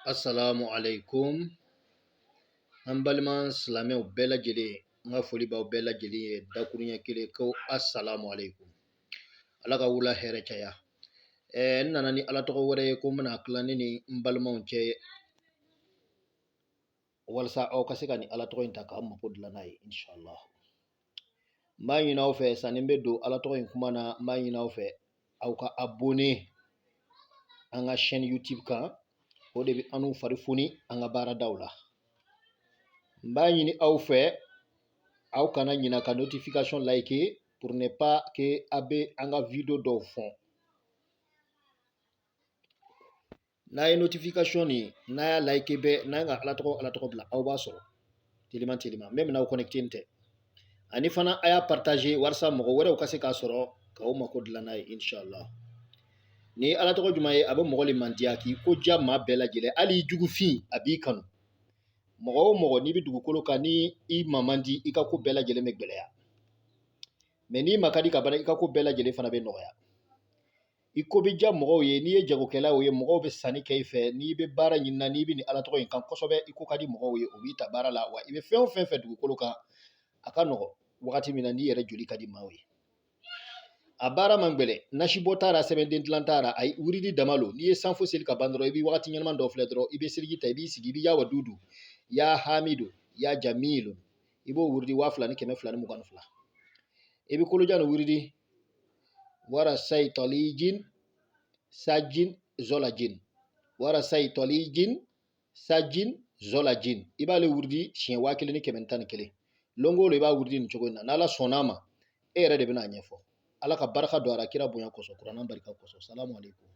Assalamu alaikum. An balima silamɛw bɛɛ lajɛlen, n ka foli b'aw bɛɛ lajɛlen ye dakuruɲɛ kelen ko assalamu alaikum. Ala ka wula hɛrɛ caya. N nana ni Ala tɔgɔ wɛrɛ ye ko n bɛna tila ne ni n balimaw cɛ walasa aw ka se ka nin Ala tɔgɔ in ta k'aw mako dilan n'a ye inshallah. N b'a ɲini aw fɛ sanni n bɛ don Ala tɔgɔ in kuma na, n b'a ɲini aw fɛ aw ka abonné an ka chaîne YouTube kan, o de bɛ anw fari foni an ka baaradaw la. N b'a ɲini aw fɛ aw kana ɲina ka notification like pour ne pas que a bɛ an ka video dɔw fɔn. N'a ye notification nin, n'a y'a like bɛɛ, n'an ka Ala tɔgɔ Ala tɔgɔ bila, aw b'a sɔrɔ teliman teliman. Même n'aw connecté tɛ, ani fana a y'a partager walasa mɔgɔ wɛrɛw ka se k'a sɔrɔ k'aw mako dilan n'a ye inshallah. Ni Ala tɔgɔ jumɛn ye, a bɛ mɔgɔ le mandiya k'i ko diya maa bɛɛ lajɛlen, hali i jugufin a b'i kanu. Mɔgɔ o mɔgɔ n'i bɛ dugukolo kan, ni i ma man di, i ka ko bɛɛ lajɛlen bɛ gɛlɛya, mais n'i ma ka di ka ban, i ka ko bɛɛ lajɛlen fana bɛ nɔgɔya, i ko bɛ diya mɔgɔw ye. N'i ye jagokɛla ye, mɔgɔw bɛ sanni kɛ i fɛ. N'i bɛ baara ɲini na, n'i bɛ nin Ala tɔgɔ in kan kosɛbɛ, i ko ka di mɔgɔw ye, u b'i ta baara la. Wa i bɛ fɛn o fɛn fɛ dugukolo kan, a ka nɔgɔ wagati min na n'i yɛrɛ joli ka di maaw ye. A baara man gɛlɛn, nasibɔ t'a la, sɛbɛnden dilan t'a la, ayi, wuridi dama lo. N'i ye sanfo seli ka ban dɔrɔn, i bɛ wagati ɲɛnama dɔ filɛ dɔrɔn, i bɛ seliji ta, i b'i sigi, i bɛ ya wadudu ya hamidu ya jamilu, i b'o wuridi 2222. I bɛ kolojan nin wuridi wara sayitalijin sajin zɔlajin, wara sayitalijin sajin zɔlajin, i b'ale wurudi siɲɛ 1111. Lon o lon i b'a wurudi nin cogo in na. N'Ala sɔnna a ma, e yɛrɛ de bɛna a ɲɛfɔ. Ala ka barika don a la kira bonya kosɔn, kuranna barika kosɔn. Salamu aleykum.